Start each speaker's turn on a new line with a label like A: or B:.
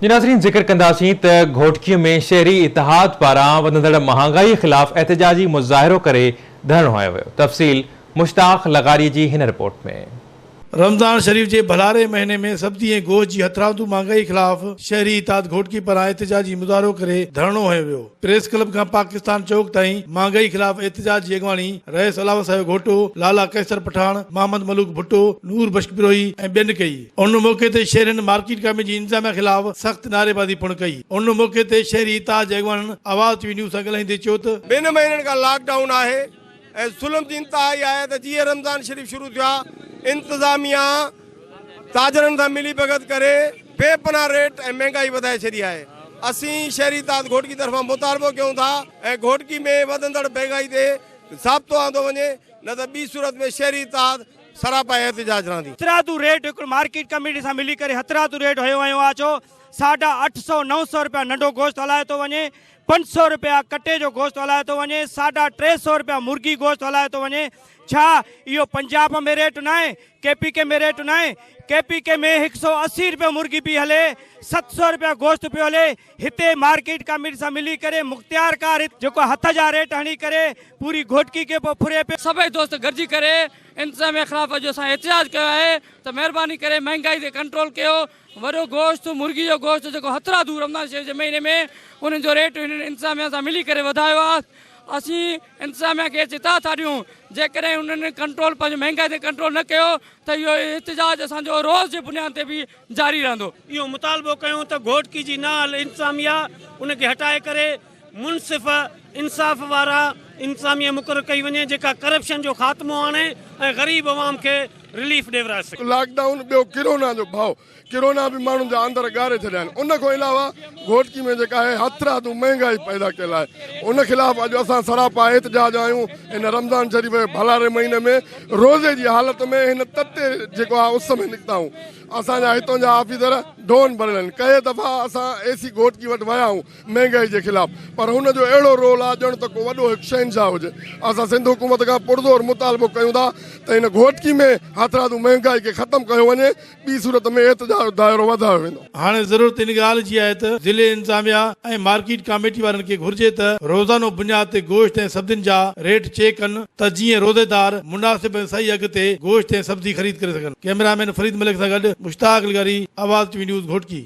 A: جي ناظرين ذڪر ڪنداسين ته گهوٽڪي ۾ شهري اتحاد پاران وڌندڙ مهانگائي خلاف احتجاجي مظاهرو ڪري ڌرڻو هنيو ويو تفصيل مشتاق لغاري جي هن رپورٽ ۾.
B: رمضان شريف جي ڀلاري مهيني ۾ سبزي ۽ گوشت جي هٿرادو مهانگائي خلاف شهري اتحاد گهوٽڪي پاران احتجاجي مظاهرو ڪري ڌرڻو هنيو ويو. پريس ڪلب کان پاڪستان چوڪ تائين مهانگائي خلاف احتجاج جي اڳواڻي رئيس الله وسايو گهوٽو، لالا قيصر پٺاڻ، محمد ملوڪ ڀٽو، نور بخش بروهي ۽ ٻين ڪئي. ان موقعي تي شهرين مارڪيٽ ڪاميٽي جي انتظاميا خلاف سخت نعريبازي پڻ ڪئي. ان موقعي تي شهري اتحاد جي اڳواڻن آواز ٽي وي نيوز سان ڳالهائيندي چيو ته.
C: ٻن مهينن کان لاڪ ڊائون آهي ۽ ظلم جي انتها اها آهي ته جيئن رمضان شريف شروع ٿيو آهي انتظاميا تاجرن سان ملي ڀڳت ڪري بي پناهه ريٽ ۽ مهنگائي وڌائي ڇڏي آهي. اسين شهري اتحاد گهوٽڪي طرفان مطالبو ڪيون ٿا ۽ گهوٽڪي ۾ وڌندڙ مهنگائي تي ضابطو آندو وڃي نه ته ٻي صورت ۾ شهري اتحاد سراپا احتجاج رهندي.
D: هٿرادو ريٽ هڪڙو مارڪيٽ ڪميٽي سان ملي ڪري هٿرادو ريٽ هنيو ويو آهي ڇو ساڍا اٺ سئو نو سئو رپيا ننڍو گوشت هلايو ٿو وڃي پنج سئو رپيا ڪٽي جو گوشت هلايو ٿو وڃي ساڍا ٽي سئو رپيا مرغي گوشت هلايو ٿو وڃي ڇا اهو پنجاب ۾ ريٽ ناهي ڪي پي ڪي ۾ ريٽ ناهي ڪي پي ڪي ۾ هڪ سئو 80 رپيا مرغي پئي هلي ست سئو رپيا گوشت پيو هلي هتي مارڪيٽ ڪميٽي سان ملي ڪري مختيار ڪار جيڪو هٿ جا ريٽ هڻي ڪري پوري گهوٽڪي کي پيو ڦري پيو.
E: سڀئي دوست گڏجي ڪري انتظاميه خلاف اڄ اسان احتجاج ڪيو آهي ته مهرباني ڪري مهنگائي تي ڪنٽرول ڪيو وڏو گوشت مرغي جو گوشت جيڪو هٿرادو رمضان شريف جي مهيني ۾ انهن جو ريٽ هنن انتظاميه سان ملي ڪري وڌايو آهي اسين انتظاميه کي چتاء ٿا ڏيون جيڪڏهن انهن ڪنٽرول پنهنجو مهنگائي تي ڪنٽرول نه ڪيو ته اهو احتجاج اسان جو روز جي بنياد تي به جاري رهندو.
F: اهو مطالبو ڪيون ته گهوٽڪي جي نااهل انتظاميه ان کي هٽائي ڪري منصف انصاف وارا انتظاميه مقرر ڪئي وڃي جيڪا ڪرپشن جو خاتمو آڻي ۽ غريب عوام کي رليف ڏيورائي سگهي.
G: لاڪ ڊائون ٻيو ڪرونا جو ڀؤ ڪرونا به ماڻهن جا اندر ڳاري ڇڏيا آهن ان کان علاوه گهوٽڪي ۾ جيڪا آهي هٿرادو مهنگائي پيدا ڪيل آهي ان خلاف اڄ اسان سراپا احتجاج آهيون هن رمضان شريف جي ڀلاري مهيني ۾ روزي جي حالت ۾ هن تتي جيڪو آهي اس ۾ نڪتا آهيون اسان جا هتون جا آفيسر ڍون ڀريل آهن ڪئي دفعا اسان اي سي گهوٽڪي وٽ ويا آهيون مهنگائي جي خلاف پر هن جو اهڙو رول آهي ڄڻ ته ڪو وڏو هڪ شهنشاهه هجي. اسان سنڌ حڪومت کان پرزور مطالبو ڪيون ٿا ته هن گهوٽڪي ۾ هٿرادو مهنگائي کي ختم ڪيو وڃي ٻي صورت ۾ احتجاج جو دائرو وڌايو ويندو.
B: هاڻي ضرورت ان ڳالهه جي آهي ته ضلعي انتظاميا ۽ مارڪيٽ ڪاميٽي وارن کي گهرجي ته روزانو بنياد تي گوشت ۽ سبزين جا ريٽ چيڪ ڪن ته جيئن روزيدار مناسب ۽ صحيح اگهه تي گوشت ۽ سبزي خريد ڪري سگهن. ڪئميرا مين فريد ملڪ سان گڏ مشتاق لغاري، آواز ٽي وي نيوز گهوٽڪي.